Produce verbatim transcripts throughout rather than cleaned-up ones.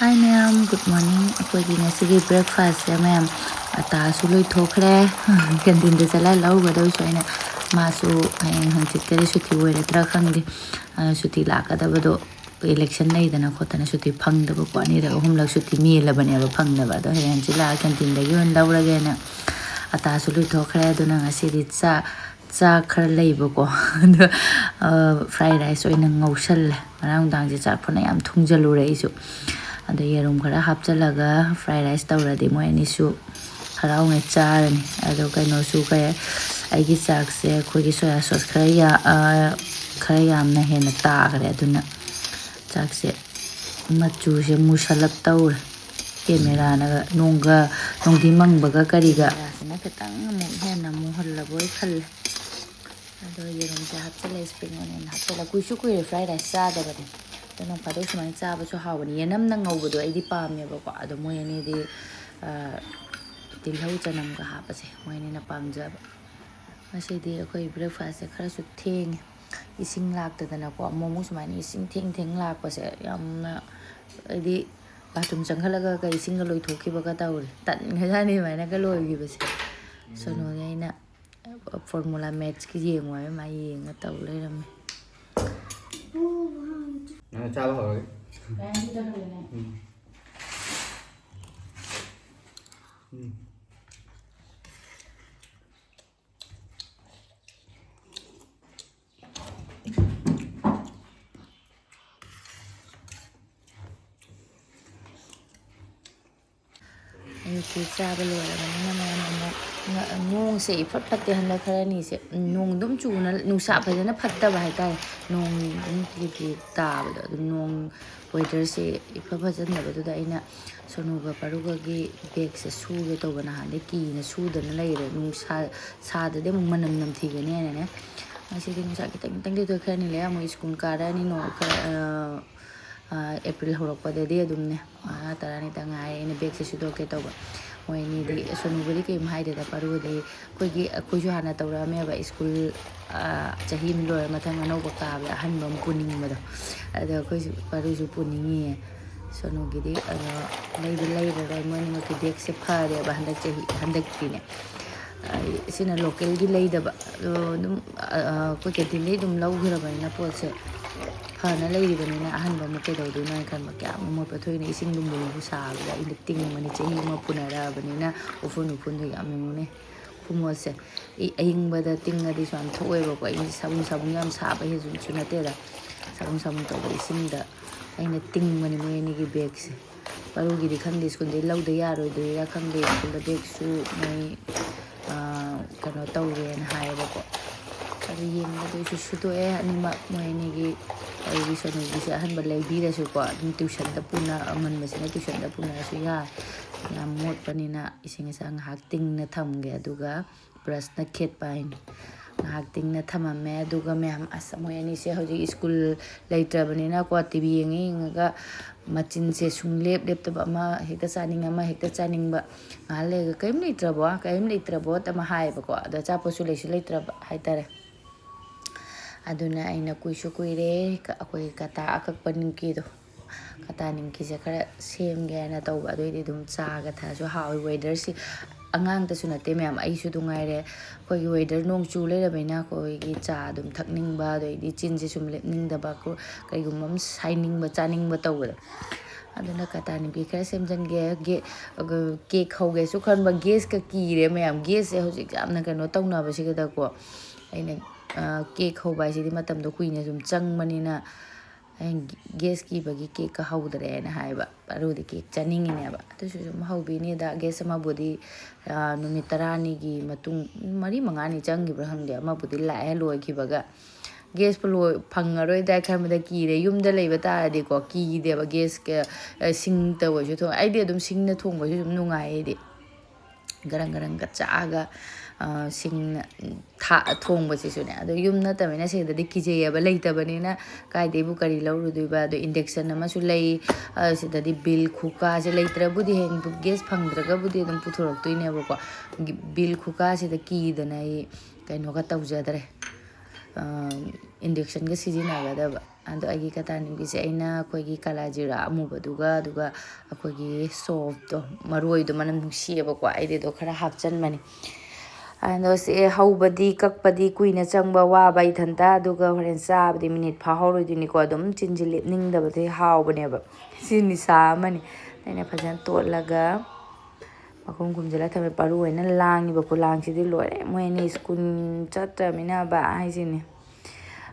Hi ꯃꯌꯥꯝ, good morning. ꯑꯩꯈꯣꯏꯒꯤ ꯉꯁꯤꯒꯤ breakfastꯁꯦ ꯃꯌꯥꯝ, ꯑꯇꯥꯁꯨ ꯂꯣꯏꯊꯣꯛꯈ꯭ꯔꯦ꯫ Canteenꯗ ꯆꯠꯂ ꯂꯧꯔꯨꯒꯗꯕꯁꯨ ꯑꯩꯅ, ꯃꯥꯁꯨ ꯍꯌꯦꯡ ꯍꯪꯆꯤꯠꯇꯗꯤ ꯁꯨꯇꯤ ꯑꯣꯏꯔꯗ꯭ꯔꯥ ꯈꯪꯗꯦ꯫ ꯑꯗꯨꯅ ꯁꯨꯇꯤ ꯂꯥꯛꯀꯗꯕꯗꯣ election ꯂꯩꯗꯅ ꯈꯣꯠꯇꯅ ꯁꯨꯇꯤ ꯐꯪꯗꯕꯀꯣ, ꯑꯅꯤꯔꯛ ꯑꯍꯨꯝꯂꯛ ꯁꯨꯇꯤ ꯃꯦꯜꯂꯕꯅꯦꯕ ꯐꯪꯗꯕ꯫ ꯑꯗꯣ ꯍꯌꯦꯡ ꯍꯪꯆꯤꯠ ꯂꯥꯛꯑ canteenꯗꯒꯤ ꯑꯣꯏꯅ ꯂꯧꯔꯒꯦꯅ ꯑꯇꯥꯁꯨ ꯂꯣꯏꯊꯣꯛꯈ꯭ꯔꯦ꯫ ꯑꯗꯨꯅ ꯉꯁꯤꯗꯤ ꯆꯥꯛ, ꯆꯥꯛ ꯈꯔ ꯂꯩꯕꯀꯣ, ꯑꯗꯣ, ꯑ, fried rice ꯑꯣꯏꯅ ꯉꯧꯁꯜꯂꯦ꯫ ꯉꯔꯥꯡ ꯅꯨꯡꯗꯥꯡꯁꯦ ꯆꯥꯛ ꯐꯅ ꯌꯥꯝ ꯊꯣꯡꯖꯜꯂꯨꯔꯦ ꯑꯩꯁꯨ꯫ ꯑꯗ ꯌꯦꯔꯨꯝ ꯈꯔ ꯍꯥꯞꯆꯜꯂꯒ fried rice ꯇꯧꯔꯗꯤ ꯃꯣꯏ ꯑꯅꯤꯁꯨ ꯍꯔꯥꯎꯅ ꯆꯥꯔꯅꯤ꯫ ꯑꯗꯣ ꯀꯩꯅꯣꯁꯨ ꯀꯩ, ꯑꯩꯒꯤ ꯆꯥꯛꯁꯦ ꯑꯩꯈꯣꯏꯒꯤ soya sauce ꯈꯔ ꯌꯥ-, ꯑ, ꯈꯔ ꯌꯥꯝꯅ ꯍꯦꯟꯅ ꯇꯥꯈ꯭ꯔꯦ꯫ ꯑꯗꯨꯅ ꯆꯥꯛꯁꯦ ꯃꯆꯨꯁꯦ ꯃꯨꯁꯜꯂꯞ ꯇꯧꯔꯦ꯫ Cameraꯅꯒ ꯅꯣꯡꯒ, ꯅꯣꯡꯊꯤ ꯃꯪꯕꯒ ꯀꯔꯤꯒ꯫ Cameraꯁꯤꯅ ꯈꯤꯇꯪ ꯑꯃꯨꯛ ꯍꯦꯟꯅ ꯃꯨꯍꯜꯂꯕꯣꯏ ꯈꯜꯂꯦ꯫ ꯑꯗꯣ ꯌꯦꯔꯨꯝꯁꯦ ꯍꯥꯞꯆꯤꯜꯂꯦ, spring onion ꯍꯥꯞꯆꯤꯜꯂꯦ꯫ ꯀꯨꯏꯁꯨ ꯀꯨꯏꯔꯦ fried rice ꯆꯥꯗꯕꯅꯦ꯫ ꯑꯗꯣ ꯅꯣꯡ ꯐꯥꯗꯣꯛ ꯁꯨꯃꯥꯏꯅ ꯆꯥꯕꯁꯨ ꯍꯥꯎꯕꯅꯤ꯫ ꯌꯦꯅꯝꯅ ꯉꯧꯕꯗꯣ ꯑꯩꯗꯤ ꯄꯥꯝꯃꯦꯕꯀꯣ꯫ ꯑꯗꯣ ꯃꯣꯏ ꯑꯅꯤꯗꯤ, ꯑ, ꯇꯤꯜꯍꯧ ꯆꯅꯝꯒ ꯍꯥꯞꯄꯁꯦ ꯃꯣꯏ ꯑꯅꯤꯅ ꯄꯥꯝꯖꯕ꯫ ꯉꯁꯤꯗꯤ ꯑꯩꯈꯣꯏ breakfastꯁꯦ ꯈꯔꯁꯨ ꯊꯦꯡꯉꯦ꯫ ꯏꯁꯤꯡ ꯂꯥꯛꯇꯗꯅꯀꯣ꯫ ꯑꯃꯨꯛ ꯑꯃꯨꯛ ꯁꯨꯃꯥꯏꯅ ꯏꯁꯤꯡ ꯊꯦꯡ ꯊꯦꯡ ꯂꯥꯛꯄꯁꯦ ꯌꯥꯝꯅ, ꯍꯥꯏꯗꯤ, bathroom ꯆꯪꯈꯠꯂꯒ ꯀꯩ ꯏꯁꯤꯡꯒ ꯂꯣꯏꯊꯣꯛꯈꯤꯕꯒ ꯇꯧꯔꯦ꯫ ꯇꯟꯈ꯭ꯔꯖꯥꯠꯅꯤ ꯑꯗꯨꯃꯥꯏꯅꯒ ꯂꯣꯏꯈꯤꯕꯁꯦ꯫ ꯁꯣꯅꯨꯒꯤ ꯑꯩꯅ formula mathsꯀꯤ ꯌꯦꯡꯉꯣ ꯍꯥꯏꯕ, ꯃꯥ ꯌꯦꯡꯉ ꯇꯧ ꯂꯩꯔꯝꯃꯦ꯫ ꯅꯪ ꯆꯥꯕ ꯍꯧꯔꯒꯦ꯫ ꯎꯝ꯫ ꯎꯝ꯫ ꯑꯌꯨꯛꯀꯤ ꯆꯥꯕ ꯂꯣꯏꯔꯕꯅꯤꯅ ꯃꯌꯥꯝ ꯑꯃꯨꯛ ꯉ-, ꯅꯣꯡꯁꯦ ꯏꯐꯠ ꯐꯠꯇꯦ ꯍꯟꯗꯛ ꯈꯔ ꯑꯅꯤꯁꯦ꯫ ꯅꯣꯡ ꯑꯗꯨꯝ ꯆꯨꯅ, ꯅꯨꯡꯁꯥ ꯐꯖꯅ ꯐꯠꯇꯕ ꯍꯥꯏꯇꯥꯔꯦ꯫ ꯅꯣꯡ ꯑꯗꯨꯝ ꯇꯤꯂꯤ ꯇꯤꯂꯤ ꯇꯥꯕꯗꯣ꯫ ꯑꯗꯨꯝ ꯅꯣꯡ weatherꯁꯦ ꯏꯐ ꯐꯖꯟꯗꯕꯗꯨꯗ ꯑꯩꯅ ꯁꯣꯅꯨꯒ ꯄꯥꯔꯨꯒꯒꯤ bagꯁꯦ ꯁꯨꯒꯦ ꯇꯧꯕ꯫ ꯅꯍꯥꯟꯗꯩ ꯀꯤꯅ ꯁꯨꯗꯅ ꯂꯩꯔꯦ꯫ ꯅꯨꯡꯁꯥ ꯁꯥꯗꯗꯤ ꯑꯃꯨꯛ ꯃꯅꯝ ꯅꯝꯊꯤꯒꯅꯤ ꯍꯥꯏꯅꯅꯦ꯫ ꯉꯁꯤꯗꯤ ꯅꯨꯡꯁꯥ ꯈꯤꯇꯪ ꯈꯤꯇꯪꯗꯤ ꯊꯣꯛꯑꯦ꯫ ꯈꯔꯅꯤ ꯂꯩꯔ ꯑꯃꯨꯛ school ꯀꯥꯔꯛꯑꯅꯤ꯫ ꯅꯣꯡ ꯈꯔ, ꯑ, ꯑ, April ꯍꯧꯔꯛꯄꯗꯗꯤ ꯑꯗꯨꯝꯅꯦ꯫ ꯃꯉꯥ ꯇꯔꯥꯅꯤꯇ ꯉꯥꯏꯔꯦ꯫ ꯑꯩꯅ bagꯁꯦ ꯁꯨꯗꯣꯛꯀꯦ ꯇꯧꯕ꯫ ꯃꯣꯏ ꯑꯅꯤꯗꯤ, ꯁꯣꯅꯨꯕꯨꯗꯤ ꯀꯩꯝ ꯍꯥꯏꯗꯦꯗ, ꯄꯥꯔꯨꯗꯤ ꯑꯩꯈꯣꯏꯒꯤ, ꯑꯩꯈꯣꯏꯁꯨ ꯍꯥꯟꯅ ꯇꯧꯔꯛꯑꯝꯃꯦꯕ, school, ꯑ, ꯆꯍꯤ ꯑꯃ ꯂꯣꯏꯔ ꯃꯊꯪ ꯑꯅꯧꯕ ꯀꯥꯕꯗ ꯑꯍꯟꯕ ꯑꯃ ꯄꯨꯅꯤꯡꯕꯗꯣ꯫ ꯑꯗꯣ ꯑꯩꯈꯣꯏꯁꯨ, ꯄꯥꯔꯨꯁꯨ ꯄꯨꯅꯤꯡꯉꯤꯌꯦ꯫ ꯁꯣꯅꯨꯒꯤꯗꯤ ꯑꯗꯣ ꯂꯩꯗꯤ ꯂꯩꯔꯔꯣꯏ꯫ ꯃꯣꯏꯅꯤꯃꯛꯀꯤ ꯕꯦꯒꯁꯦ ꯐꯔꯦꯕ ꯍꯟꯗꯛ ꯆꯍꯤ, ꯍꯟꯗꯛꯀꯤꯅꯦ꯫ ꯑꯩ ꯁꯤꯅ ꯂꯣꯀꯦꯜꯒꯤ ꯂꯩꯗꯕ꯫ ꯑꯗꯣ ꯑꯗꯨꯝ, ꯑ, ꯑ, ꯑꯩꯈꯣꯏ ꯀꯦꯟꯇꯤꯟꯗꯩ ꯑꯗꯨꯝ ꯂꯧꯈ꯭ꯔꯕꯅꯤꯅ ꯄꯣꯠꯁꯦ ꯐꯅ ꯂꯩꯔꯤꯕꯅꯤꯅ ꯑꯍꯟꯕ ꯑꯃꯨꯛ ꯀꯩꯗꯧꯗꯣꯏꯅꯣ ꯍꯥꯏꯅ ꯈꯟꯕ꯫ ꯀꯌꯥꯝ ꯃꯣꯠꯄ ꯊꯣꯛꯏꯅꯣ, ꯏꯁꯤꯡ ꯂꯨꯝꯕꯨ ꯂꯨꯝꯕꯨ ꯁꯥꯕꯗ ꯑꯩꯅ ꯇꯤꯡꯕꯅꯤ꯫ ꯆꯍꯤ ꯑꯃ ꯄꯨꯅꯔꯛꯑꯕꯅꯤꯅ ꯎꯐꯨꯟ ꯎꯐꯨꯟꯗꯣ ꯌꯥꯝ ꯌꯦꯡꯉꯨꯅꯦ꯫ ꯈꯨꯃꯣꯠꯁꯦ꯫ ꯏ-, ꯑꯌꯤꯡꯕꯗ ꯇꯤꯡꯉꯗꯤ ꯁꯨꯃꯥꯏꯅ ꯊꯣꯛꯑꯣꯏꯕꯀꯣ꯫ ꯑꯩ ꯁꯥꯕꯨꯡ, ꯁꯥꯕꯨꯡ ꯌꯥꯝ ꯁꯥꯕ ꯍꯦꯟꯁꯨ ꯅꯠꯇꯦꯗ꯫ ꯁꯥꯕꯨꯡ ꯁꯥꯕꯨꯡ ꯇꯧꯕ ꯏꯁꯤꯡꯗ ꯑꯩꯅ ꯇꯤꯡꯕꯅꯤ ꯃꯣꯏ ꯑꯅꯤꯒꯤ ꯕꯦꯒꯁꯦ꯫ ꯄꯔꯨꯒꯤꯗꯤ ꯈꯪꯗꯦ, ꯁ꯭ꯀꯨꯜꯗꯩ ꯂꯧꯗ ꯌꯥꯔꯣꯏꯗꯣꯏꯔꯥ ꯈꯪꯗꯦ, ꯁ꯭ꯀꯨꯜꯗ ꯕꯦꯒꯁꯨ ꯃꯣꯏ, ꯑꯥ, ꯀꯩꯅꯣ ꯇꯧꯔꯦꯅ ꯍꯥꯏꯌꯦꯕꯀꯣ꯫ ꯑꯗꯨ ꯌꯦꯡꯕꯗ ꯑꯩꯁꯨ ꯁꯨꯗꯣꯛꯑꯦ ꯑꯅꯤꯃꯛ꯫ ꯃꯣꯏ ꯑꯅꯤꯒꯤ, ꯑꯩꯒꯤ ꯁꯣꯅꯨꯒꯤꯁꯦ ꯑꯍꯟꯕ ꯂꯩꯕꯤꯔꯁꯨꯀꯣ, ꯑꯗꯨꯝ ꯇ꯭ꯌꯨꯁꯟꯗ ꯄꯨꯅ-, ꯑꯉꯟꯕꯁꯤꯅ ꯇ꯭ꯌꯨꯁꯟꯗ ꯄꯨꯅꯔꯁꯨ ꯌꯥꯏ꯫ ꯌꯥꯝ ꯃꯣꯠꯄꯅꯤꯅ ꯏꯁꯤꯡ ꯑꯁꯥ ꯉꯥꯏꯍꯥꯛ ꯇꯤꯡꯅ ꯊꯝꯒꯦ, ꯑꯗꯨꯒ ꯕ꯭ꯔꯁꯅ ꯈꯦꯠꯄ ꯍꯥꯏꯅꯤ꯫ ꯉꯥꯏꯍꯥꯛ ꯇꯤꯡꯅ ꯊꯝꯃꯝꯃꯦ꯫ ꯑꯗꯨꯒ ꯃꯌꯥꯝ, ꯑꯁ, ꯃꯣꯏ ꯑꯅꯤꯁꯦ ꯍꯧꯖꯤꯛ ꯁ꯭ꯀꯨꯜ ꯂꯩꯇ꯭ꯔꯕꯅꯤꯅꯀꯣ, ꯇꯤ ꯚꯤ ꯌꯦꯡꯉ ꯌꯦꯡꯉꯒ ꯃꯆꯤꯟꯁꯦ ꯁꯨꯡꯂꯦꯞ ꯂꯦꯞꯇꯕ, ꯑꯃ ꯍꯦꯛꯇ ꯆꯥꯅꯤꯡ, ꯑꯃ ꯍꯦꯛꯇ ꯆꯥꯅꯤꯡꯕ꯫ ꯉꯥꯏꯍꯥꯛ ꯂꯩꯔꯒ, "ꯀꯔꯤꯝ ꯂꯩꯇ꯭ꯔꯕꯣ? ꯀꯔꯤꯝ ꯂꯩꯇ꯭ꯔꯕꯣ?" ꯑꯃ ꯍꯥꯏꯌꯦꯕꯀꯣ꯫ ꯑꯗꯣ ꯑꯆꯥꯄꯣꯠꯁꯨ ꯂꯩꯁꯨ ꯂꯩꯇ꯭ꯔꯕ ꯍꯥꯏꯇꯥꯔꯦ꯫ ꯑꯗꯨꯅ ꯑꯩꯅ ꯀꯨꯏꯁꯨ ꯀꯨꯏꯔꯦ, ꯀ-, ꯑꯩꯈꯣꯏ ꯀꯇꯥ ꯑꯀꯛꯄ ꯅꯤꯡꯀꯤꯗꯣ, ꯀꯇꯥ ꯅꯤꯡꯀꯤꯁꯦ ꯈꯔ ꯁꯦꯝꯒꯦ ꯍꯥꯏꯅ ꯇꯧꯕ꯫ ꯑꯗꯨꯑꯣꯏꯗꯤ ꯑꯗꯨꯝ ꯆꯥꯒ ꯊꯛꯑꯁꯨ ꯍꯥꯎꯋꯤ꯫ ꯋꯦꯗꯔꯁꯤ ꯑꯉꯥꯡꯇꯁꯨ ꯅꯠꯇꯦ ꯃꯌꯥꯝ, ꯑꯩꯁꯨ ꯑꯗꯨꯝ ꯉꯥꯏꯔꯦ꯫ ꯑꯩꯈꯣꯏꯒꯤ ꯋꯦꯗꯔ ꯅꯣꯡ ꯆꯨ ꯂꯩꯔꯕꯅꯤꯅ ꯑꯩꯈꯣꯏꯒꯤ ꯆꯥ ꯑꯗꯨꯝ ꯊꯛꯅꯤꯡꯕ, ꯑꯗꯩꯗꯤ ꯆꯤꯟꯁꯦ ꯁꯨꯝ ꯂꯦꯞꯅꯤꯡꯗꯕ, ꯀ-, ꯀꯩꯒꯨꯝꯕ ꯑꯃ ꯁꯥꯏꯅꯤꯡꯕ, ꯆꯥꯅꯤꯡꯕ ꯇꯧꯕꯗꯣ꯫ ꯑꯗꯨꯅ ꯀꯇꯥ ꯅꯤꯡꯀꯤ ꯈꯔ ꯁꯦꯝꯖꯤꯟꯒꯦ꯫ ꯒꯦ-, ꯑꯒ-, ꯀꯦꯛ ꯍꯧꯒꯦꯁꯨ ꯈꯟꯕ, ꯒꯦꯁꯀ ꯀꯤꯔꯦ ꯃꯌꯥꯝ꯫ ꯒꯦꯁꯁꯦ ꯍꯧꯖꯤꯛ ꯌꯥꯝꯅ ꯀꯩꯅꯣ ꯇꯧꯅꯕꯁꯤꯗꯀꯣ꯫ ꯑꯩꯅ, ꯑ, ꯀꯦꯛ ꯍꯧꯕ ꯍꯥꯏꯁꯤꯗꯤ ꯃꯇꯝꯗꯣ ꯀꯨꯏꯅ ꯁꯨꯝ ꯆꯪꯕꯅꯤꯅ, ꯑꯩꯅ ꯒꯦꯁ ꯀꯤꯕꯒꯤ ꯀꯦꯛꯀ ꯍꯧꯗ꯭ꯔꯦꯅ ꯍꯥꯏꯕ꯫ ꯑꯗꯨꯗꯤ ꯀꯦꯛ ꯆꯥꯅꯤꯡꯉꯤꯅꯦꯕ꯫ ꯑꯗꯨꯁꯨ ꯁꯨꯝ ꯍꯧꯕꯤꯅꯤꯗ꯫ ꯒꯦꯁ ꯑꯃꯕꯨꯗꯤ, ꯑ, ꯅꯨꯃꯤꯠ ꯇꯔꯥꯅꯤꯒꯤ ꯃꯇꯨꯡ, ꯃꯔꯤ ꯃꯉꯥꯅꯤ ꯆꯪꯈꯤꯕ꯭ꯔꯥ ꯈꯪꯗꯦ, ꯑꯃꯕꯨꯗꯤ ꯂꯥꯛꯑꯦ ꯂꯣꯏꯈꯤꯕꯒ꯫ ꯒꯦꯁꯄꯨ ꯂꯣꯏ-, ꯐꯪꯉꯔꯣꯏꯗ꯭ꯔꯥ ꯈꯟꯕꯗ ꯀꯤꯔꯦ꯫ ꯌꯨꯝꯗ ꯂꯩꯕ ꯇꯥꯔꯗꯤꯀꯣ, ꯀꯤꯗꯦꯕ ꯒꯦꯁꯀ, ꯑ, ꯁꯤꯡ ꯇꯧꯕꯁꯨ ꯊꯣꯡ-, ꯑꯩꯗꯤ ꯑꯗꯨꯝ ꯁꯤꯡꯅ ꯊꯣꯡꯕꯁꯨ ꯑꯗꯨꯝ ꯅꯨꯡꯉꯥꯏ ꯑꯩꯗꯤ꯫ ꯒꯔꯪ ꯒꯔꯪꯒ ꯆꯥꯛꯑꯒ, ꯑ, ꯁꯤꯡꯅ ꯊꯥ-, ꯊꯣꯡꯕꯁꯤꯁꯨꯅꯦ꯫ ꯑꯗꯣ ꯌꯨꯝ ꯅꯠꯇꯕꯅꯤꯅ ꯁꯤꯗꯗꯤ ꯀꯤꯖꯩꯌꯦꯕ, ꯂꯩꯇꯕꯅꯤꯅ ꯀꯥꯏꯗꯩꯕꯨ ꯀꯔꯤ ꯂꯧꯔꯨꯗꯣꯏꯕ? ꯑꯗꯣ induction ꯑꯃꯁꯨ ꯂꯩ, ꯑ, ꯁꯤꯗꯗꯤ ꯕꯤꯜ ꯈꯨꯀꯥꯁꯦ ꯂꯩꯇ꯭ꯔꯕꯨꯗꯤ ꯍꯌꯦꯡ ꯒꯦꯁ ꯐꯪꯗ꯭ꯔꯒꯕꯨꯗꯤ ꯑꯗꯨꯝ ꯄꯨꯊꯣꯔꯛꯇꯣꯏꯅꯦꯕꯀꯣ꯫ ꯕꯤꯜ ꯈꯨꯀꯥꯁꯤꯗ ꯀꯤꯗꯅ ꯑꯩ ꯀꯩꯅꯣꯒ ꯇꯧꯖꯗ꯭ꯔꯦ꯫ ꯑ, ꯏꯟꯗꯛꯁꯟꯒ ꯁꯤꯖꯤꯟꯅꯒꯗꯕ꯫ ꯑꯗꯣ ꯑꯩꯒꯤ ꯀꯇꯥꯅꯤꯝꯒꯤꯁꯦ ꯑꯩꯅ ꯑꯩꯈꯣꯏꯒꯤ ꯀꯥꯂꯥ ꯖꯤꯔꯥ ꯑꯃꯨꯕꯗꯨꯒ, ꯑꯗꯨꯒ ꯑꯩꯈꯣꯏꯒꯤ ꯁꯣꯞꯇꯣ, ꯃꯔꯣꯏꯗꯣ, ꯃꯅꯝ ꯅꯨꯡꯁꯤꯌꯦꯕꯀꯣ, ꯑꯩꯗꯤ ꯑꯗꯣ ꯈꯔ ꯍꯥꯞꯆꯤꯟꯕꯅꯦ꯫ ꯑꯗꯣ ꯁꯤ ꯍꯧꯕꯗꯤ, ꯀꯛꯄꯗꯤ ꯀꯨꯏꯅ ꯆꯪꯕ, ꯋꯥꯕ ꯏꯊꯟꯇ, ꯑꯗꯨꯒ ꯍꯣꯔꯦꯟ ꯆꯥꯕꯗꯤ ꯃꯤꯅꯤꯠ ꯐꯥꯍꯧꯔꯣꯏꯗꯣꯏꯅꯤꯀꯣ, ꯑꯗꯨꯝ ꯆꯤꯟꯁꯤ ꯂꯦꯞꯅꯤꯡꯗꯕꯗꯤ ꯍꯥꯎꯕꯅꯦꯕ꯫ ꯁꯤ ꯅꯤꯁꯥ ꯑꯃꯅꯤ꯫ ꯑꯩꯅ ꯐꯖꯅ ꯇꯣꯠꯂꯒ ꯃꯈꯨꯝ ꯈꯨꯝꯖꯤꯜꯂ ꯊꯝꯃꯦ꯫ ꯄꯥꯔꯨ ꯍꯣꯏꯅ ꯂꯥꯡꯉꯤꯕ ꯈꯨꯂꯥꯡꯁꯤꯗꯤ ꯂꯣꯏꯔꯦ꯫ ꯃꯣꯏ ꯑꯅꯤ ꯁ꯭ꯀꯨꯜ ꯆꯠꯇ꯭ꯔꯃꯤꯅ ꯕꯥ ꯍꯥꯏꯁꯤꯅꯤ꯫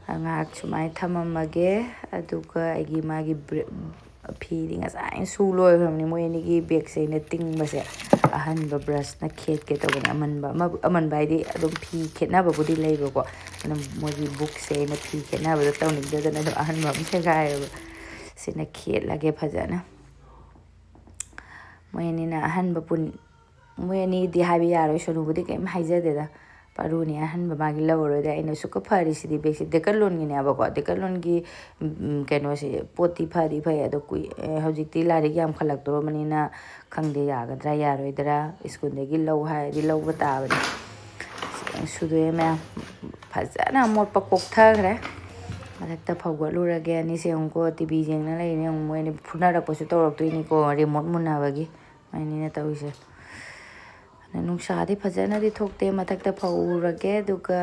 ꯉꯥꯏꯍꯥꯛ ꯁꯨꯃꯥꯏꯅ ꯊꯝꯃꯝꯃꯒꯦ꯫ ꯑꯗꯨꯒ ꯑꯩꯒꯤ ꯃꯥꯒꯤ ꯕ꯭ꯔꯦ-, ꯐꯤꯗꯤ ꯉꯁꯥꯏꯅ ꯁꯨ ꯂꯣꯏꯈ꯭ꯔꯕꯅꯤ꯫ ꯃꯣꯏ ꯑꯅꯤꯒꯤ ꯕꯦꯒꯁꯦ ꯑꯩꯅ ꯇꯤꯡꯕꯁꯦ ꯑꯍꯟꯕ ꯕ꯭ꯔꯁꯅ ꯈꯦꯠꯀꯦ ꯇꯧꯕꯅꯦ꯫ ꯑꯃꯟꯕ ꯑꯃ, ꯑꯃꯟꯕ ꯍꯥꯏꯗꯤ ꯑꯗꯨꯝ ꯐꯤ ꯈꯦꯠꯅꯕꯕꯨꯗꯤ ꯂꯩꯕꯀꯣ, ꯑꯗꯨꯝ ꯃꯣꯏꯒꯤ ꯕꯨꯛꯁꯦ ꯑꯩꯅ ꯐꯤ ꯈꯦꯠꯅꯕꯗꯣ ꯇꯧꯅꯤꯡꯗꯗꯅ ꯑꯗꯨꯝ ꯑꯍꯟꯕ ꯑꯃ ꯁꯦꯒꯥꯏꯔꯦꯕ꯫ ꯁꯤꯅ ꯈꯦꯠꯂꯒꯦ ꯐꯖꯅ꯫ ꯃꯣꯏ ꯑꯅꯤꯅ ꯑꯍꯟꯕ ꯄꯨꯟ-, ꯃꯣꯏ ꯑꯅꯤꯗꯤ ꯍꯥꯏꯕ ꯌꯥꯔꯣꯏ, ꯁꯣꯅꯨꯕꯨꯗꯤ ꯀꯩꯝ ꯍꯥꯏꯖꯗꯦꯗ꯫ ꯄꯥꯔꯨꯅꯤ ꯑꯍꯟꯕ ꯃꯥꯒꯤ ꯂꯧꯔꯔꯣꯏꯗ꯫ ꯑꯩꯅ ꯁꯨꯛꯀ ꯐꯔꯤꯁꯤꯗꯤ ꯕꯦꯒꯁꯦ ꯗꯦꯀꯠꯂꯣꯟꯒꯤꯅꯦꯕꯀꯣ꯫ ꯗꯦꯀꯠꯂꯣꯟꯒꯤ, ꯎꯝ, ꯀꯩꯅꯣꯁꯦ, ꯄꯣꯠꯇꯤ ꯐꯗꯤ ꯐꯩ, ꯑꯗꯣ ꯀꯨꯏ-, ꯑꯦ, ꯍꯧꯖꯤꯛꯇꯤ ꯂꯥꯏꯔꯤꯛ ꯌꯥꯝꯈꯠꯂꯛꯇꯣꯔꯕꯅꯤꯅ ꯈꯪꯗꯦ ꯌꯥꯒꯗ꯭ꯔꯥ ꯌꯥꯔꯣꯏꯗ꯭ꯔꯥ꯫ ꯁ꯭ꯀꯨꯜꯗꯒꯤ ꯂꯧ ꯍꯥꯏꯔꯗꯤ ꯂꯧꯕ ꯇꯥꯕꯅꯤ꯫ ꯁꯨꯗꯣꯛꯑꯦ ꯃꯌꯥꯝ꯫ ꯐꯖꯅ ꯑꯃꯣꯠꯄ ꯀꯣꯛꯊꯈ꯭ꯔꯦ꯫ ꯃꯊꯛꯇ ꯐꯧꯒꯠꯂꯨꯔꯒꯦ꯫ ꯑꯅꯤꯁꯦ ꯑꯃꯨꯛꯀꯣ ꯇꯤ ꯚꯤ ꯌꯦꯡꯅ ꯂꯩꯔꯤꯅꯦ꯫ ꯑꯃꯨꯛ ꯃꯣꯏꯅ ꯐꯨꯅꯔꯛꯄꯁꯨ ꯇꯧꯔꯛꯇꯣꯏꯅꯤꯀꯣ, ꯔꯤꯃꯣꯠ ꯃꯨꯟꯅꯕꯒꯤ꯫ ꯃꯣꯏꯅꯤꯅ ꯇꯧꯔꯤꯁꯦ꯫ ꯑꯗ ꯅꯨꯡꯁꯥꯗꯤ ꯐꯖꯅꯗꯤ ꯊꯣꯛꯇꯦ꯫ ꯃꯊꯛꯇ ꯐꯧꯔꯒꯦ, ꯑꯗꯨꯒ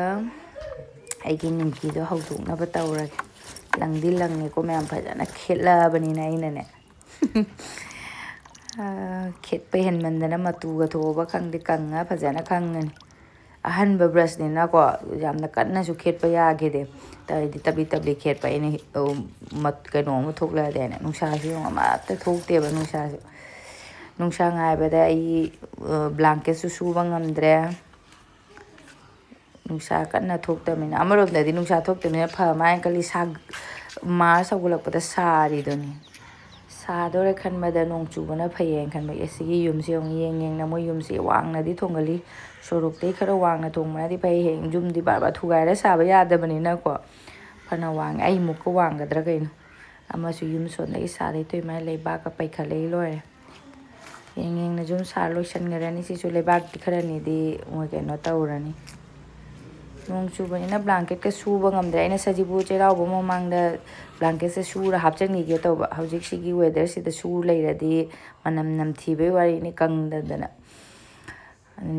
ꯑꯩꯒꯤ ꯅꯤꯡꯀꯤꯗꯣ ꯍꯧꯗꯣꯛꯅꯕ ꯇꯧꯔꯒꯦ꯫ ꯂꯪꯗꯤ ꯂꯪꯉꯦꯀꯣ ꯃꯌꯥꯝ, ꯐꯖꯅ ꯈꯦꯠꯂꯛꯑꯕꯅꯤꯅ ꯑꯩꯅꯅꯦ꯫ ꯑꯥ, ꯈꯦꯠꯄ ꯍꯦꯟꯃꯟꯗꯅ ꯃꯇꯨꯒ ꯊꯣꯛꯑꯕ ꯈꯪꯗꯦ, ꯀꯪꯉ ꯐꯖꯅ ꯀꯪꯉꯅꯤ꯫ ꯑꯍꯟꯕ ꯕ꯭ꯔꯁꯅꯤꯅꯀꯣ ꯌꯥꯝꯅ ꯀꯟꯅꯁꯨ ꯈꯦꯠꯄ ꯌꯥꯈꯤꯗꯦ꯫ ꯇꯧꯔꯗꯤ ꯇꯞꯂꯤ ꯇꯞꯂꯤ ꯈꯦꯠꯄ꯫ ꯑꯩꯅ ꯍꯤ-, ꯑ, ꯃꯠ-, ꯀꯩꯅꯣ ꯑꯃ ꯊꯣꯛꯂꯛꯑꯗꯤ ꯍꯥꯏꯅ꯫ ꯅꯨꯡꯁꯥꯁꯨ ꯌꯦꯡꯉꯣ, ꯑꯃꯠꯇ ꯊꯣꯛꯇꯦꯕ ꯅꯨꯡꯁꯥꯁꯨ꯫ ꯅꯨꯡꯁꯥ ꯉꯥꯏꯕꯗ ꯑꯩ, ꯑ, ꯕ꯭ꯂꯥꯡꯀꯦꯠꯁꯨ ꯁꯨꯕ ꯉꯝꯗ꯭ꯔꯦ꯫ ꯅꯨꯡꯁꯥ ꯀꯟꯅ ꯊꯣꯛꯇꯕꯅꯤꯅ꯫ ꯑꯃꯔꯣꯝꯗꯗꯤ ꯅꯨꯡꯁꯥ ꯊꯣꯛꯇꯕꯅꯤꯅ ꯐ ꯃꯥꯜꯂꯦ ꯈꯜꯂꯤ꯫ ꯁꯥ-, ꯃꯥꯔꯆ ꯍꯧꯒꯠꯂꯛꯄꯗ ꯁꯥꯔꯤꯗꯨꯅꯤ꯫ ꯁꯥꯗꯣꯔꯦ ꯈꯟꯕꯗ ꯅꯣꯡ ꯆꯨꯕꯅ ꯐꯩꯌꯦꯅ ꯈꯟꯕ꯫ ꯑꯦ, ꯁꯤꯒꯤ ꯌꯨꯝꯁꯦ ꯌꯦꯡꯉꯨ, ꯌꯦꯡ ꯌꯦꯡꯅ ꯃꯣꯏ ꯌꯨꯝꯁꯦ ꯋꯥꯡꯅꯗꯤ ꯊꯣꯡꯒꯜꯂꯤ꯫ ꯁꯣꯔꯣꯛꯇꯩ ꯈꯔ ꯋꯥꯡꯅ ꯊꯣꯡꯕꯅꯗꯤ ꯐꯩ꯫ ꯍꯌꯦꯡ ꯌꯨꯝꯗꯤ ꯕꯥꯔ ꯕꯥꯔ ꯊꯨꯒꯥꯏꯔ ꯁꯥꯕ ꯌꯥꯗꯕꯅꯤꯅꯀꯣ꯫ ꯐꯅ ꯋꯥꯡꯉꯦ, ꯑꯩꯃꯨꯛꯀ ꯋꯥꯡꯒꯗ꯭ꯔꯥ ꯀꯩꯅꯣ꯫ ꯑꯃꯁꯨ ꯌꯨꯝ ꯁꯣꯟꯗꯒꯤ ꯁꯥꯗꯣꯏ ꯇꯧꯏ ꯃꯥꯏ ꯂꯩꯕꯥꯛꯀ ꯄꯩꯈꯠꯂꯛꯏ ꯂꯣꯏꯔꯦ꯫ ꯌꯦꯡ ꯌꯦꯡꯅ ꯌꯨꯝ ꯁꯥ ꯂꯣꯏꯁꯟꯈ꯭ꯔꯅꯤ꯫ ꯁꯤꯁꯨ ꯂꯩꯕꯥꯛꯇꯤ ꯈꯔꯅꯤꯗꯤ ꯃꯣꯏ ꯀꯩꯅꯣ ꯇꯧꯔꯅꯤ꯫ ꯅꯣꯡ ꯆꯨꯕꯅꯤꯅ ꯕ꯭ꯂꯥꯡꯀꯦꯠꯀ ꯁꯨꯕ ꯉꯝꯗ꯭ꯔꯦ꯫ ꯑꯩꯅ ꯁꯖꯤꯕꯨ ꯆꯩꯔꯥꯎꯕ ꯃꯃꯥꯡꯗ ꯕ꯭ꯂꯥꯡꯀꯦꯠꯁꯦ ꯁꯨꯔ ꯍꯥꯞꯆꯤꯟꯈꯤꯒꯦ ꯇꯧꯕ꯫ ꯍꯧꯖꯤꯛꯁꯤꯒꯤ ꯋꯦꯗꯔꯁꯤꯗ ꯁꯨ ꯂꯩꯔꯗꯤ ꯃꯅꯝ ꯅꯝꯊꯤꯕꯩ ꯋꯥꯔꯤꯅꯤ, ꯀꯪꯗꯗꯅ꯫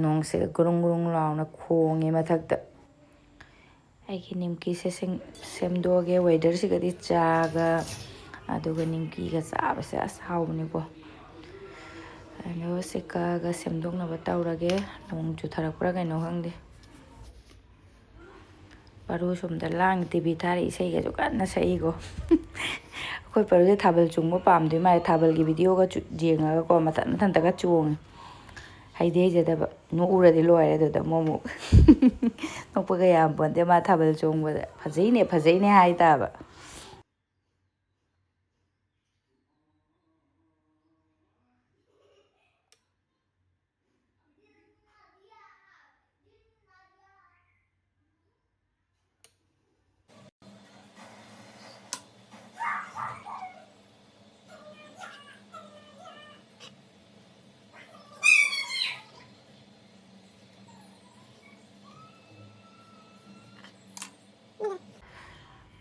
ꯅꯣꯡꯁꯦ ꯒꯨꯔꯨꯡ ꯒꯨꯔꯨꯡ ꯂꯥꯎꯅ ꯈꯣꯡꯉꯦ ꯃꯊꯛꯇ꯫ ꯑꯩꯒꯤ ꯅꯤꯝꯀꯤꯁꯦ ꯁꯦꯝ-, ꯁꯦꯝꯗꯣꯛꯑꯒꯦ꯫ ꯋꯦꯗꯔꯁꯤꯒꯗꯤ ꯆꯥꯒ ꯑꯗꯨꯒ ꯅꯤꯝꯀꯤꯒ ꯆꯥꯕꯁꯦ ꯑꯁ ꯍꯥꯎꯕꯅꯤꯀꯣ꯫ ꯑꯗꯣ ꯁꯤ ꯀꯛꯑꯒ ꯁꯦꯝꯗꯣꯛꯅꯕ ꯇꯧꯔꯒꯦ꯫ ꯅꯣꯡ ꯆꯨꯊꯔꯛꯄ꯭ꯔꯥ ꯀꯩꯅꯣ ꯈꯪꯗꯦ꯫ ꯄꯔꯨ ꯁꯣꯝꯗ ꯂꯥꯡꯉꯤ, ꯇꯤ ꯚꯤ ꯊꯥꯔꯤ, ꯏꯁꯩꯒꯁꯨ ꯀꯟꯅ ꯁꯛꯏꯀꯣ꯫ ꯑꯩꯈꯣꯏ ꯄꯔꯨꯁꯦ ꯊꯥꯕꯜ ꯆꯣꯡꯕ ꯄꯥꯝꯗꯣꯏ ꯃꯥꯜꯂꯦ꯫ ꯊꯥꯕꯜꯒꯤ ꯚꯤꯗꯤꯑꯣꯒ ꯆꯨ-, ꯌꯦꯡꯉꯒꯀꯣ ꯃꯊꯟ ꯃꯊꯟꯇꯒ ꯆꯣꯡꯉꯤ꯫ ꯍꯩꯗꯤ ꯍꯩꯖꯗꯕ꯫ ꯅꯣꯛꯎꯔꯗꯤ ꯂꯣꯏꯔꯦ ꯑꯗꯨꯗ ꯑꯃꯨꯛ ꯑꯃꯨꯛ꯫ ꯅꯣꯛꯄꯒ ꯌꯥꯝ ꯄꯣꯟꯇꯦ ꯃꯥ ꯊꯥꯕꯜ ꯆꯣꯡꯕꯗ꯫ "ꯐꯖꯩꯅꯦ, ꯐꯖꯩꯅꯦ" ꯍꯥꯏ ꯇꯥꯕ꯫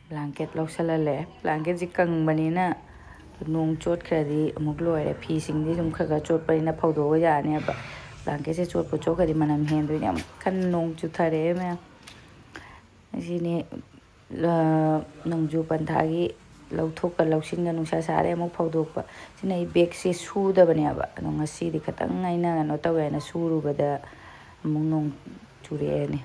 ꯕ꯭ꯂꯥꯡꯀꯦꯠ ꯂꯧꯁꯜꯍꯜꯂꯦ꯫ ꯕ꯭ꯂꯥꯡꯀꯦꯠꯁꯤ ꯀꯪꯕꯅꯤꯅ ꯅꯣꯡ ꯆꯣꯠꯈ꯭ꯔꯗꯤ ꯑꯃꯨꯛ ꯂꯣꯏꯔꯦ꯫ ꯐꯤꯁꯤꯡꯗꯤ ꯁꯨꯝ ꯈꯔ ꯈꯔ ꯆꯣꯠꯄꯅꯤꯅ ꯐꯧꯗꯣꯛꯑꯒ ꯌꯥꯅꯦꯕ꯫ ꯕ꯭ꯂꯥꯡꯀꯦꯠꯁꯦ ꯆꯣꯠꯄꯨ ꯆꯣꯠꯈ꯭ꯔꯗꯤ ꯃꯅꯝ ꯍꯦꯟꯗꯣꯏꯅꯦ꯫ ꯌꯥꯝ ꯀꯟꯅ ꯅꯣꯡ ꯆꯨꯊꯔꯛꯑꯦ ꯃꯌꯥꯝ꯫ ꯑꯁꯤꯅꯤ, ꯑ, ꯅꯣꯡꯖꯨ ꯄꯟꯊꯥꯒꯤ ꯂꯧꯊꯣꯛꯀ ꯂꯧꯁꯤꯟꯒ ꯅꯨꯡꯁꯥ ꯁꯥꯔꯦ ꯑꯃꯨꯛ ꯐꯧꯗꯣꯛꯄ꯫ ꯁꯤꯅ ꯑꯩ ꯕꯦꯒꯁꯦ ꯁꯨꯗꯕꯅꯦꯕ꯫ ꯑꯗꯣ ꯉꯁꯤꯗꯤ ꯈꯤꯇꯪ ꯑꯩꯅ ꯀꯩꯅꯣ ꯇꯧꯋꯦꯅ ꯁꯨꯔꯨꯕꯗ ꯑꯃꯨꯛ ꯅꯣꯡ ꯆꯨꯔꯛꯑꯦꯅꯦ꯫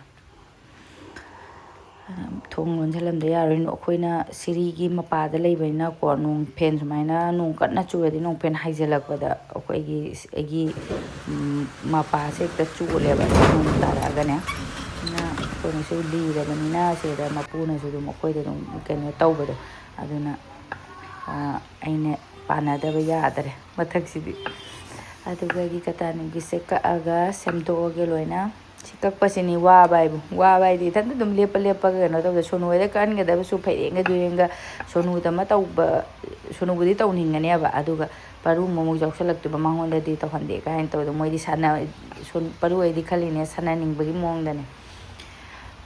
ꯊꯣꯡ ꯂꯣꯟꯁꯤꯜꯂꯝꯗ ꯌꯥꯔꯣꯏ꯫ ꯑꯩꯈꯣꯏꯅ ꯁꯤꯔꯤꯒꯤ ꯃꯄꯥꯗ ꯂꯩꯕꯅꯤꯅꯀꯣ, ꯅꯣꯡ ꯐꯦꯟ ꯁꯨꯃꯥꯏꯅ ꯅꯣꯡ ꯀꯟꯅ ꯆꯨꯔꯗꯤ ꯅꯣꯡ ꯐꯦꯟ ꯍꯥꯏꯖꯤꯜꯂꯛꯄꯗ ꯑꯩꯈꯣꯏꯒꯤ, ꯑꯩꯒꯤ, ꯎꯝ, ꯃꯄꯥꯁꯦ ꯍꯦꯛꯇ ꯆꯣꯠꯂꯦꯕ ꯅꯣꯡ ꯇꯥꯔꯛꯑꯒꯅꯦ꯫ ꯑꯗꯨꯅ ꯑꯩꯈꯣꯏꯅꯁꯨ ꯂꯤꯔꯕꯅꯤꯅ ꯁꯤꯗ ꯃꯄꯨꯅꯁꯨ ꯑꯗꯨꯝ ꯑꯩꯈꯣꯏꯗ ꯑꯗꯨꯝ ꯀꯩꯅꯣ ꯇꯧꯕꯗꯣ, ꯑꯗꯨꯅ, ꯑ, ꯑꯩꯅ ꯄꯥꯟꯅꯗꯕ ꯌꯥꯗ꯭ꯔꯦ ꯃꯊꯛꯁꯤꯗꯤ꯫ ꯑꯗꯨꯒ ꯑꯩꯒꯤ ꯀꯇꯥꯅꯨꯒꯤꯁꯦ ꯀꯛꯑꯒ ꯁꯦꯝꯗꯣꯛꯑꯒꯦ ꯂꯣꯏꯅ꯫ ꯁꯤ ꯀꯛꯄꯁꯤꯅꯤ ꯋꯥꯕ ꯍꯥꯏꯕꯨ꯫ ꯋꯥꯕ ꯍꯥꯏꯗꯤ ꯏꯊꯟꯇ ꯑꯗꯨꯝ ꯂꯦꯞꯄ ꯂꯦꯞꯄꯒ ꯀꯩꯅꯣ ꯇꯧꯕꯗ, ꯁꯣꯅꯨ ꯍꯣꯏꯗ ꯀꯛꯍꯟꯒꯗꯕꯁꯨ ꯐꯩꯔꯦꯡꯒ ꯇꯨꯏꯔꯦꯡꯒ ꯁꯣꯅꯨꯗ ꯑꯃ ꯇꯧꯕ, ꯁꯣꯅꯨꯕꯨꯗꯤ ꯇꯧꯅꯤꯡꯒꯅꯦꯕ, ꯑꯗꯨꯒ ꯄꯔꯨ ꯑꯃꯨꯛ ꯌꯥꯎꯁꯜꯂꯛꯇꯣꯏꯕ, ꯃꯉꯣꯟꯗꯗꯤ ꯇꯧꯍꯟꯗꯦ ꯀꯥꯏꯅ ꯇꯧꯕꯗꯣ꯫ ꯃꯣꯏꯗꯤ ꯁꯥꯟꯅ-, ꯁꯣꯟ-, ꯄꯔꯨ ꯍꯣꯏꯗꯤ ꯈꯜꯂꯤꯅꯦ ꯁꯥꯟꯅꯅꯤꯡꯕꯒꯤ ꯃꯑꯣꯡꯗꯅꯦ꯫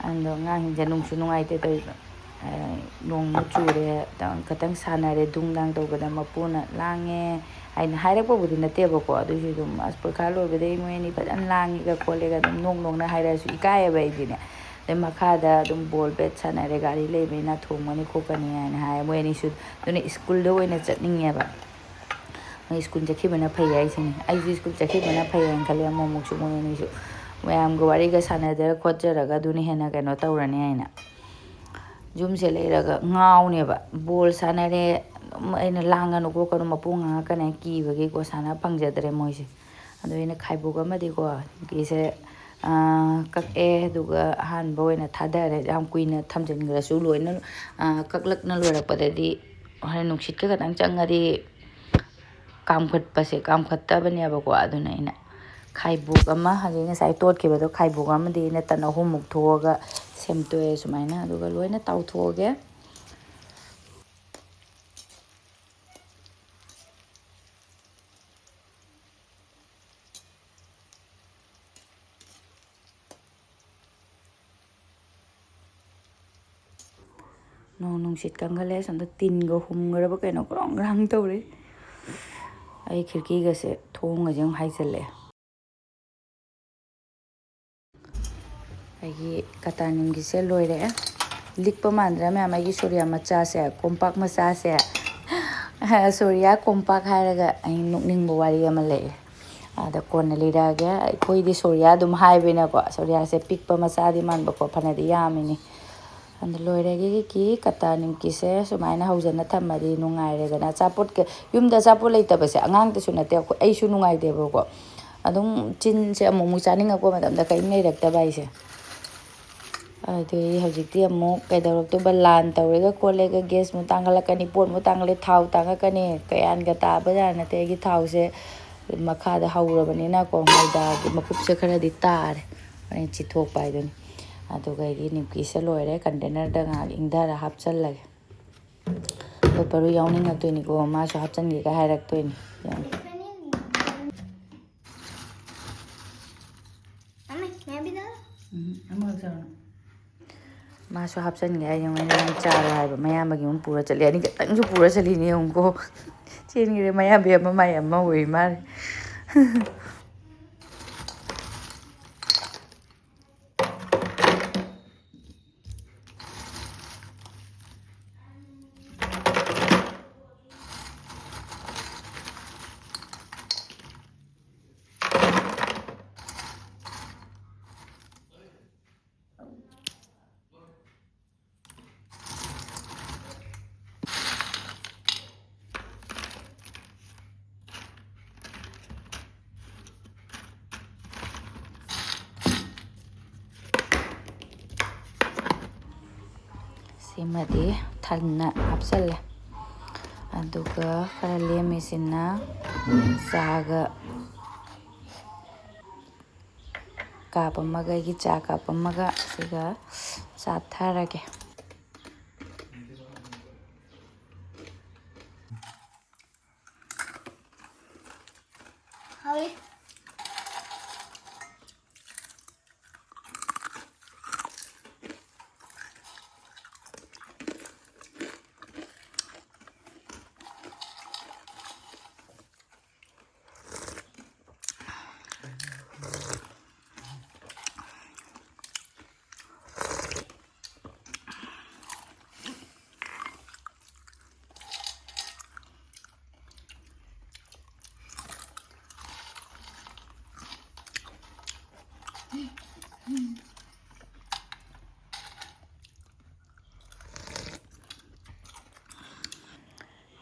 ꯑꯗꯣ ꯑꯉꯥꯡꯁꯤꯡꯁꯦ ꯅꯨꯡꯁꯨ ꯅꯨꯡꯉꯥꯏꯇꯦ ꯇꯧꯔꯤꯕ꯫ ꯑ, ꯅꯣꯡꯃꯨꯛ ꯆꯨꯔꯦ, ꯈꯤꯇꯪ ꯁꯥꯟꯅꯔꯦ, ꯗꯨꯡ ꯗꯥꯡ ꯇꯧꯕꯗ ꯃꯄꯨꯅ "ꯂꯥꯡꯉꯦ" ꯍꯥꯏꯅ ꯍꯥꯏꯔꯛꯄꯕꯨꯗꯤ ꯅꯠꯇꯦꯕꯀꯣ, ꯑꯗꯨꯏꯁꯨ ꯑꯗꯨꯝ ꯑꯁ ꯄꯔꯤꯈꯥ ꯂꯣꯏꯕꯗꯩ ꯃꯣꯏ ꯑꯅꯤ ꯐꯖꯅ ꯂꯥꯡꯉꯤꯒ ꯈꯣꯠꯂꯦꯒ ꯑꯗꯨꯝ ꯅꯣꯛ ꯅꯣꯛꯅ ꯍꯥꯏꯔꯛꯑꯁꯨ ꯏꯀꯥꯏꯌꯦꯕ ꯑꯩꯗꯤꯅꯦ꯫ ꯑꯗꯩ ꯃꯈꯥꯗ ꯑꯗꯨꯝ ꯕꯣꯜ ꯕꯦꯠ ꯁꯥꯟꯅꯔꯦ, ꯒꯥꯔꯤ ꯂꯩꯕꯅꯤꯅ ꯊꯣꯡꯒꯅꯤ ꯈꯣꯠꯀꯅꯤ ꯍꯥꯏꯅ ꯍꯥꯏ꯫ ꯃꯣꯏ ꯑꯅꯤꯁꯨ ꯑꯗꯨꯅ ꯁ꯭ꯀꯨꯜꯗ ꯑꯣꯏꯅ ꯆꯠꯅꯤꯡꯉꯦꯕ꯫ ꯃꯣꯏ ꯁ꯭ꯀꯨꯜ ꯆꯠꯈꯤꯕꯅ ꯐꯩ ꯍꯥꯏꯁꯤꯅꯤ꯫ ꯑꯩꯁꯨ ꯁ꯭ꯀꯨꯜ ꯆꯠꯈꯤꯕꯅ ꯐꯩ ꯍꯥꯏꯅ ꯈꯜꯂꯦ꯫ ꯑꯃꯨꯛ ꯑꯃꯨꯛꯁꯨ ꯃꯣꯏ ꯑꯅꯤꯁꯨ ꯃꯌꯥꯝꯒ ꯋꯥꯔꯤꯒ ꯁꯥꯟꯅꯖꯔ ꯈꯣꯠꯆꯔꯒ ꯑꯗꯨꯅ ꯍꯦꯟꯅ ꯀꯩꯅꯣ ꯇꯧꯔꯅꯤ ꯍꯥꯏꯅ꯫ ꯌꯨꯝꯁꯦ ꯂꯩꯔꯒ ꯉꯥꯎꯅꯦꯕ꯫ ꯕꯣꯜ ꯁꯥꯟꯅꯔꯦ, ꯑꯗꯨꯝ ꯑꯩꯅ "ꯂꯥꯡꯒꯅꯨ ꯈꯣꯠꯀꯅꯨ", ꯃꯄꯨ ꯉꯥꯡꯉꯛꯀꯅꯤ ꯍꯥꯏꯅ ꯀꯤꯕꯒꯤꯀꯣ ꯁꯥꯟꯅ ꯐꯪꯖꯗ꯭ꯔꯦ ꯃꯣꯏꯁꯦ꯫ ꯑꯗꯣ ꯑꯩꯅ ꯈꯥꯏꯕꯣꯛ ꯑꯃꯗꯤꯀꯣ ꯀꯤꯁꯦ, ꯑꯥ, ꯀꯛꯑꯦ, ꯑꯗꯨꯒ ꯑꯍꯥꯟꯕ ꯑꯣꯏꯅ ꯊꯥꯗꯔꯦ꯫ ꯌꯥꯝ ꯀꯨꯏꯅ ꯊꯝꯖꯤꯟꯈ꯭ꯔꯁꯨ ꯂꯣꯏꯅ, ꯑꯥ, ꯀꯛꯂꯛꯅ ꯂꯣꯏꯔꯛꯄꯗꯗꯤ ꯍꯣꯔꯦꯟ ꯅꯨꯡꯁꯤꯠꯀ ꯈꯇꯪ ꯆꯪꯉꯗꯤ ꯀꯥꯝꯈꯠꯄꯁꯦ ꯀꯥꯝꯈꯠꯇꯕꯅꯦꯕꯀꯣ꯫ ꯑꯗꯨꯅ ꯑꯩꯅ ꯈꯥꯏꯕꯣꯛ ꯑꯃ, ꯍꯧꯖꯤꯛ ꯉꯁꯥꯏ ꯇꯣꯠꯈꯤꯕꯗꯣ, ꯈꯥꯏꯕꯣꯛ ꯑꯃꯗꯤ ꯑꯩꯅ ꯇꯟ ꯑꯍꯨꯝꯃꯨꯛ ꯊꯣꯛꯑꯒ ꯁꯦꯝꯇꯣꯛꯑꯦ ꯁꯨꯃꯥꯏꯅ꯫ ꯑꯗꯨꯒ ꯂꯣꯏꯅ ꯇꯥꯎꯊꯣꯛꯑꯒꯦ꯫ ꯅꯣꯡ ꯅꯨꯡꯁꯤꯠ ꯀꯟꯈꯠꯂꯦ꯫ ꯁꯣꯝꯗ ꯇꯤꯟꯒ ꯍꯨꯝꯈ꯭ꯔꯕ ꯀꯩꯅꯣ ꯒ꯭ꯔꯣꯡ ꯒ꯭ꯔꯥꯡ ꯇꯧꯔꯤ꯫ ꯑꯩ ꯈꯤꯔꯀꯤꯒꯁꯦ, ꯊꯣꯡꯒꯁꯦ ꯑꯃꯨꯛ ꯍꯥꯏꯖꯜꯂꯛꯑꯦ꯫ ꯑꯩꯒꯤ ꯀꯇꯥꯅꯤꯝꯒꯤꯁꯦ ꯂꯣꯏꯔꯦ꯫ ꯂꯤꯛꯄ ꯃꯥꯟꯗ꯭ꯔꯥ ꯃꯌꯥꯝ? ꯑꯩꯒꯤ ꯁꯣꯔꯤꯌꯥ ꯃꯆꯥꯁꯦ, ꯀꯣꯝꯄꯥꯛ ꯃꯆꯥꯁꯦ꯫ ꯁꯣꯔꯤꯌꯥ ꯀꯣꯝꯄꯥꯛ ꯍꯥꯏꯔꯒ ꯑꯩ ꯅꯣꯛꯅꯤꯡꯕ ꯋꯥꯔꯤ ꯑꯃ ꯂꯩꯌꯦ꯫ ꯑꯗ ꯀꯣꯟꯅ ꯂꯤꯔꯛꯑꯒꯦ꯫ ꯑꯩꯈꯣꯏꯗꯤ ꯁꯣꯔꯤꯌꯥ ꯑꯗꯨꯝ ꯍꯥꯏꯕꯅꯤꯅꯀꯣ, ꯁꯣꯔꯤꯌꯥꯁꯦ ꯄꯤꯛꯄ ꯃꯆꯥꯗꯤ ꯃꯥꯟꯕꯀꯣ, ꯐꯅꯗꯤ ꯌꯥꯝꯃꯤꯅꯤ꯫ ꯑꯗ ꯂꯣꯏꯔꯦ ꯑꯩꯒꯤ ꯀꯇꯥꯅꯤꯝꯀꯤꯁꯦ ꯁꯨꯃꯥꯏꯅ ꯍꯧꯖꯅ ꯊꯝꯃꯗꯤ ꯅꯨꯡꯉꯥꯏꯔꯦꯗꯅ꯫ ꯑꯆꯥꯄꯣꯠꯀ-, ꯌꯨꯝꯗ ꯑꯆꯥꯄꯣꯠ ꯂꯩꯇꯕꯁꯦ ꯑꯉꯥꯡꯗꯁꯨ ꯅꯠꯇꯦ, ꯑꯩꯈꯣꯏ, ꯑꯩꯁꯨ ꯅꯨꯡꯉꯥꯏꯇꯦꯕꯀꯣ꯫ ꯑꯗꯨꯝ ꯆꯤꯟꯁꯦ ꯑꯃꯨꯛ ꯑꯃꯨꯛ ꯆꯥꯅꯤꯡꯉꯛꯄ ꯃꯇꯝꯗ ꯀꯔꯤꯝ ꯂꯩꯔꯛꯇꯕ ꯍꯥꯏꯁꯦ꯫ ꯑꯗꯨꯗꯤ ꯍꯧꯖꯤꯛꯇꯤ ꯑꯃꯨꯛ ꯀꯩꯗꯧꯔꯛꯇꯣꯏꯕ? ꯂꯥꯟ ꯇꯧꯔꯦꯒ ꯈꯣꯠꯂꯦꯒ, ꯒ꯭ꯌꯥꯁꯃꯨꯛ ꯇꯥꯡꯈꯠꯂꯛꯀꯅꯤ, ꯄꯣꯠꯃꯨꯛ ꯇꯥꯡꯈꯠꯂꯦ, ꯊꯥꯎ ꯇꯥꯡꯈꯠꯀꯅꯤ, ꯀꯌꯥꯟꯒ ꯇꯥꯕꯖꯥꯠ ꯅꯠꯇꯦ꯫ ꯑꯩꯒꯤ ꯊꯥꯎꯁꯦ ꯃꯈꯥꯗ ꯍꯧꯔꯕꯅꯤꯅꯀꯣ, ꯃꯣꯏꯗꯥꯒꯤ ꯃꯀꯨꯞꯁꯦ ꯈꯔꯗꯤ ꯇꯥꯔꯦ, ꯍꯣꯔꯦꯟ ꯆꯤꯊꯣꯛꯄ ꯍꯥꯏꯗꯨꯅꯤ꯫ ꯑꯗꯨꯒ ꯑꯩꯒꯤ ꯅꯤꯝꯀꯤꯁꯦ ꯂꯣꯏꯔꯦ, ꯀꯟꯇꯦꯅꯔꯗ ꯉꯥꯏꯍꯥꯛ ꯏꯪꯊꯔ ꯍꯥꯞꯆꯜꯂꯒꯦ꯫ ꯑꯩꯈꯣꯏ ꯄꯔꯨ ꯌꯥꯎꯅꯤꯡꯉꯛꯇꯣꯏꯅꯤꯀꯣ, ꯃꯥꯁꯨ ꯍꯥꯞꯆꯤꯟꯒꯦꯒ ꯍꯥꯏꯔꯛꯇꯣꯏꯅꯤ꯫ ꯌꯦꯡꯉꯣ꯫ ꯎꯝ, ꯑꯃꯈꯛ ꯆꯥꯔꯣ꯫ ꯃꯥꯁꯨ ꯍꯥꯞꯆꯤꯟꯒꯦ ꯍꯥꯏꯁꯦ, ꯃꯣꯏꯅ ꯅꯪ ꯆꯥꯔꯣ ꯍꯥꯏꯕ, ꯃꯌꯥꯝꯕꯒꯤ ꯑꯃꯨꯛ ꯄꯨꯔ ꯆꯠꯂꯦ, ꯑꯅꯤ ꯈꯛꯇꯪꯁꯨ ꯄꯨꯔ ꯆꯠꯂꯤꯅꯦ ꯌꯦꯡꯉꯨꯀꯣ꯫ ꯆꯦꯟꯈ꯭ꯔꯦ, ꯃꯌꯥꯝꯕꯤ ꯑꯃ ꯃꯥꯏ ꯑꯃ ꯑꯣꯏ ꯃꯥꯜꯂꯦ꯫ ꯁꯤꯃꯗꯤ ꯊꯟꯅ ꯍꯥꯞꯆꯜꯂꯦ꯫ ꯑꯗꯨꯒ ꯈꯔ ꯂꯦꯝꯃꯤꯁꯤꯅ ꯆꯥꯒ ꯀꯥꯞ ꯑꯃꯒ, ꯑꯩꯒꯤ ꯆꯥ ꯀꯥꯞ ꯑꯃꯒ ꯁꯤꯒ ꯆꯥꯊꯔꯒꯦ꯫ ꯍꯥꯎꯏ꯫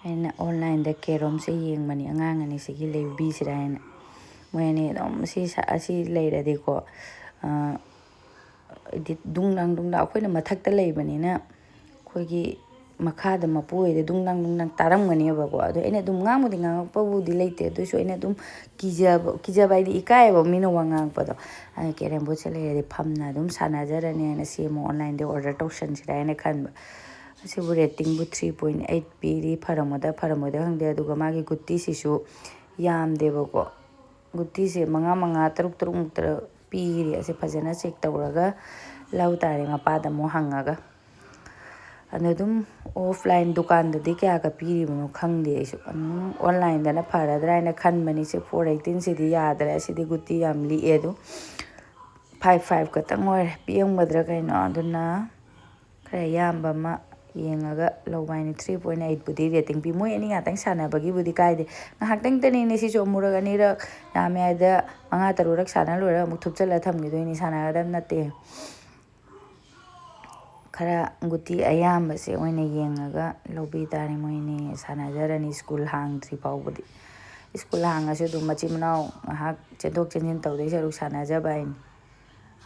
ꯑꯩꯅ online ꯗ ꯀꯦꯔꯣꯝꯁꯦ ꯌꯦꯡꯕꯅꯤ, ꯑꯉꯥꯡ ꯑꯅꯤꯁꯤꯒꯤ ꯂꯩꯕꯤꯁꯤꯔꯥ ꯍꯥꯏꯅ꯫ ꯃꯣꯏ ꯑꯅꯤ ꯑꯗꯨꯝ ꯁꯤ ꯁꯥ-, ꯑꯁꯤ ꯂꯩꯔꯗꯤꯀꯣ, ꯑ, ꯍꯥꯏꯗꯤ ꯗꯨꯡ ꯗꯥꯡ ꯗꯨꯡ ꯗꯥꯡ, ꯑꯩꯈꯣꯏꯅ ꯃꯊꯛꯇ ꯂꯩꯕꯅꯤꯅ ꯑꯩꯈꯣꯏꯒꯤ ꯃꯈꯥꯗ ꯃꯄꯨ ꯍꯣꯏꯗ ꯗꯨꯡ ꯗꯥꯡ ꯗꯨꯡ ꯗꯥꯡ ꯇꯥꯔꯝꯒꯅꯦꯕꯀꯣ꯫ ꯑꯗꯣ ꯑꯩꯅ ꯑꯗꯨꯝ ꯉꯥꯡꯕꯨꯗꯤ ꯉꯥꯡꯉꯛꯄꯕꯨꯗꯤ ꯂꯩꯇꯦ, ꯑꯗꯨꯏꯁꯨ ꯑꯩꯅ ꯑꯗꯨꯝ ꯀꯤꯖꯕ, ꯀꯤꯖꯕ ꯍꯥꯏꯗꯤ ꯏꯀꯥꯏꯌꯦꯕ ꯃꯤꯅ ꯋꯥ ꯉꯥꯡꯉꯛꯄꯗꯣ꯫ ꯑꯗꯨꯅ ꯀꯦꯔꯝ ꯕꯣꯔꯗꯁꯦ ꯂꯩꯔꯗꯤ ꯐꯝꯅ ꯑꯗꯨꯝ ꯁꯥꯟꯅꯖꯔꯅꯤ ꯍꯥꯏꯅ ꯁꯤ ꯑꯃꯨꯛ online ꯗ order ꯇꯧꯁꯟꯁꯤꯔꯥ ꯍꯥꯏꯅ ꯈꯟꯕ꯫ ꯑꯁꯤꯕꯨ rating ꯕꯨ three point eight ꯄꯤꯔꯤ, ꯐꯔꯝꯒꯗ꯭ꯔꯥ ꯐꯔꯝꯃꯣꯏꯗ꯭ꯔꯥ ꯈꯪꯗꯦ꯫ ꯑꯗꯨꯒ ꯃꯥꯒꯤ ꯒꯨꯇꯤꯁꯤꯁꯨ ꯌꯥꯝꯗꯦꯕꯀꯣ, ꯒꯨꯇꯤꯁꯦ ꯃꯉꯥ ꯃꯉꯥ, ꯇꯔꯨꯛ ꯇꯔꯨꯛ ꯃꯨꯛꯇ ꯄꯤꯔꯤ꯫ ꯑꯁꯦ ꯐꯖꯅ check ꯇꯧꯔꯒ ꯂꯧ ꯇꯥꯔꯦ ꯃꯄꯥꯗ ꯑꯃꯨꯛ ꯍꯪꯉꯒ꯫ ꯑꯗꯣ ꯑꯗꯨꯝ ꯑꯣꯐꯂꯥꯏꯟ ꯗꯨꯀꯥꯟꯗꯗꯤ ꯀꯌꯥꯒ ꯄꯤꯔꯤꯕꯅꯣ ꯈꯪꯗꯦ ꯑꯩꯁꯨ꯫ ꯑꯗꯨꯝ ꯑꯣꯟꯂꯥꯏꯟꯗꯅ ꯐꯔꯗ꯭ꯔꯥ ꯍꯥꯏꯅ ꯈꯟꯕꯅꯤ꯫ ꯁꯤ ꯐꯣꯔ ꯑꯩꯠꯇꯤꯟꯁꯤꯗꯤ ꯌꯥꯗ꯭ꯔꯦ꯫ ꯑꯁꯤꯗꯤ ꯒꯨꯇꯤ ꯌꯥꯝ ꯂꯤꯛꯑꯦ꯫ ꯑꯗꯨ ꯐꯥꯏꯚ ꯐꯥꯏꯚ ꯈꯛꯇꯪ ꯑꯣꯏꯔꯦ꯫ ꯄꯤꯛꯑꯝꯒꯗ꯭ꯔꯥ ꯀꯩꯅꯣ꯫ ꯑꯗꯨꯅ ꯈꯔ ꯌꯥꯝꯕ ꯑꯃ ꯌꯦꯡꯉꯒ ꯂꯧꯕ ꯍꯥꯏꯅꯤ꯫ ꯊ꯭ꯔꯤ ꯄꯣꯏꯟ ꯑꯩꯠꯄꯨꯗꯤ ꯔꯦꯇꯤꯡ ꯄꯤ꯫ ꯃꯣꯏ ꯑꯅꯤ ꯉꯥꯛꯇꯪ ꯁꯥꯟꯅꯕꯒꯤꯕꯨꯗꯤ ꯀꯥꯏꯗꯦ꯫ ꯉꯥꯏꯍꯥꯛꯇꯪꯇꯅꯤꯅꯦ ꯁꯤꯁꯨ꯫ ꯑꯃꯨꯔꯛ ꯑꯅꯤꯔꯛ ꯌꯥꯝꯃꯦ ꯍꯥꯏꯗ ꯃꯉꯥ ꯇꯔꯨꯛꯔꯛ ꯁꯥꯟꯅ ꯂꯣꯏꯔꯒ ꯑꯃꯨꯛ ꯊꯨꯞꯆꯜꯂ ꯊꯝꯈꯤꯗꯣꯏꯅꯤ꯫ ꯁꯥꯟꯅꯒꯗꯕ ꯅꯠꯇꯦ꯫ ꯈꯔ ꯒꯨꯇꯤ ꯑꯌꯥꯝꯕꯁꯦ ꯑꯣꯏꯅ ꯌꯦꯡꯉꯒ ꯂꯧꯕꯤ ꯇꯥꯔꯦ꯫ ꯃꯣꯏꯅꯤ ꯁꯥꯟꯅꯖꯔꯅꯤ ꯁ꯭ꯀꯨꯜ ꯍꯥꯡꯗ꯭ꯔꯤ ꯐꯥꯎꯕꯗꯤ꯫ ꯁ꯭ꯀꯨꯜ ꯍꯥꯡꯉꯁꯨ ꯑꯗꯨꯝ ꯃꯆꯤꯟ ꯃꯅꯥꯎ ꯉꯥꯏꯍꯥꯛ ꯆꯦꯟꯊꯣꯛ ꯆꯦꯟꯁꯤꯟ ꯇꯧꯗꯣꯏ ꯁꯔꯨꯛ ꯁꯥꯟꯅꯖꯕ ꯍꯥꯏꯅꯤ꯫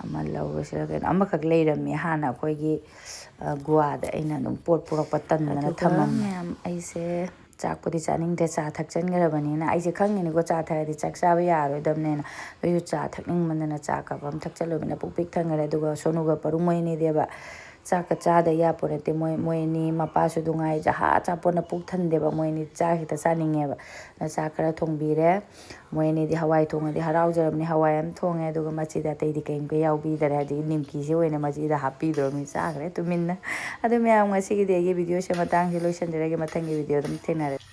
ꯑꯃ ꯂꯧꯔꯁꯤꯔ ꯀꯩꯅꯣ꯫ ꯑꯃꯈꯛ ꯂꯩꯔꯝꯃꯤ ꯍꯥꯟꯅ ꯑꯩꯈꯣꯏꯒꯤ, ꯑ, ꯒꯣꯋꯥꯗ꯫ ꯑꯩꯅ ꯑꯗꯨꯝ ꯄꯣꯠ ꯄꯨꯔꯛꯄ ꯇꯟꯗꯅ ꯑꯗꯨꯒ ꯊꯝꯃꯝꯃꯦ꯫ ꯃꯌꯥꯝ ꯑꯩꯁꯦ ꯆꯥꯛꯄꯨꯗꯤ ꯆꯥꯅꯤꯡꯗꯦ, ꯆꯥ ꯊꯛꯆꯟꯈ꯭ꯔꯕꯅꯤꯅ꯫ ꯑꯩꯁꯦ ꯈꯪꯉꯤꯅꯤꯀꯣ ꯆꯥ ꯊꯛꯑꯗꯤ ꯆꯥꯛ ꯆꯥꯕ ꯌꯥꯔꯣꯏꯗꯕꯅꯦꯅ꯫ ꯑꯗꯨꯁꯨ ꯆꯥ ꯊꯛꯅꯤꯡꯃꯟꯗꯅ ꯆꯥ ꯀꯞ ꯑꯃ ꯊꯛꯆꯜꯂꯨꯕꯅ ꯄꯨꯛ ꯄꯤꯛ ꯊꯟꯈ꯭ꯔꯦ꯫ ꯑꯗꯨꯒ ꯁꯣꯅꯨꯒ ꯄꯔꯨꯡ ꯃꯣꯏ ꯑꯅꯤꯗꯦꯕ ꯆꯥꯛꯀ ꯆꯥꯗ ꯌꯥꯄꯣ ꯅꯠꯇꯦ꯫ ꯃꯣꯏ, ꯃꯣꯏ ꯑꯅꯤ ꯃꯄꯥꯁꯨ ꯑꯗꯨ ꯉꯥꯏ ꯖꯍꯥ ꯑꯆꯥꯄꯣꯠꯅ ꯄꯨꯛ ꯊꯟꯗꯦꯕ꯫ ꯃꯣꯏ ꯑꯅꯤ ꯆꯥꯛ ꯍꯦꯛꯇ ꯆꯥꯅꯤꯡꯉꯦꯕ꯫ ꯑꯗ ꯆꯥꯛ ꯈꯔ ꯊꯣꯡꯕꯤꯔꯦ꯫ ꯃꯣꯏ ꯑꯅꯤꯗꯤ ꯍꯋꯥꯏ ꯊꯣꯡꯉꯗꯤ ꯍꯔꯥꯎꯖꯔꯕꯅꯤ꯫ ꯍꯋꯥꯏ ꯑꯃ ꯊꯣꯡꯉꯦ, ꯑꯗꯨꯒ ꯃꯆꯤꯗ ꯑꯇꯩꯗꯤ ꯀꯔꯤꯝꯇ ꯌꯥꯎꯕꯤꯗꯔꯦ꯫ ꯑꯗꯒꯤ ꯅꯤꯝꯀꯤꯁꯦ ꯑꯣꯏꯅ ꯃꯆꯤꯗ ꯍꯥꯞꯄꯤꯗ꯭ꯔꯕꯅꯤ꯫ ꯆꯥꯈ꯭ꯔꯦ ꯇꯨꯃꯤꯟꯅ꯫ ꯑꯗꯨ ꯃꯌꯥꯝ, ꯉꯁꯤꯒꯤꯗꯤ ꯑꯩꯒꯤ ꯚꯤꯗꯤꯑꯣꯁꯦ ꯃꯇꯥꯡꯁꯦ ꯂꯣꯏꯁꯤꯟꯖꯔꯒꯦ꯫ ꯃꯊꯪꯒꯤ ꯚꯤꯗꯤꯑꯣ ꯑꯗꯨꯝ ꯊꯦꯡꯅꯔꯁꯤ꯫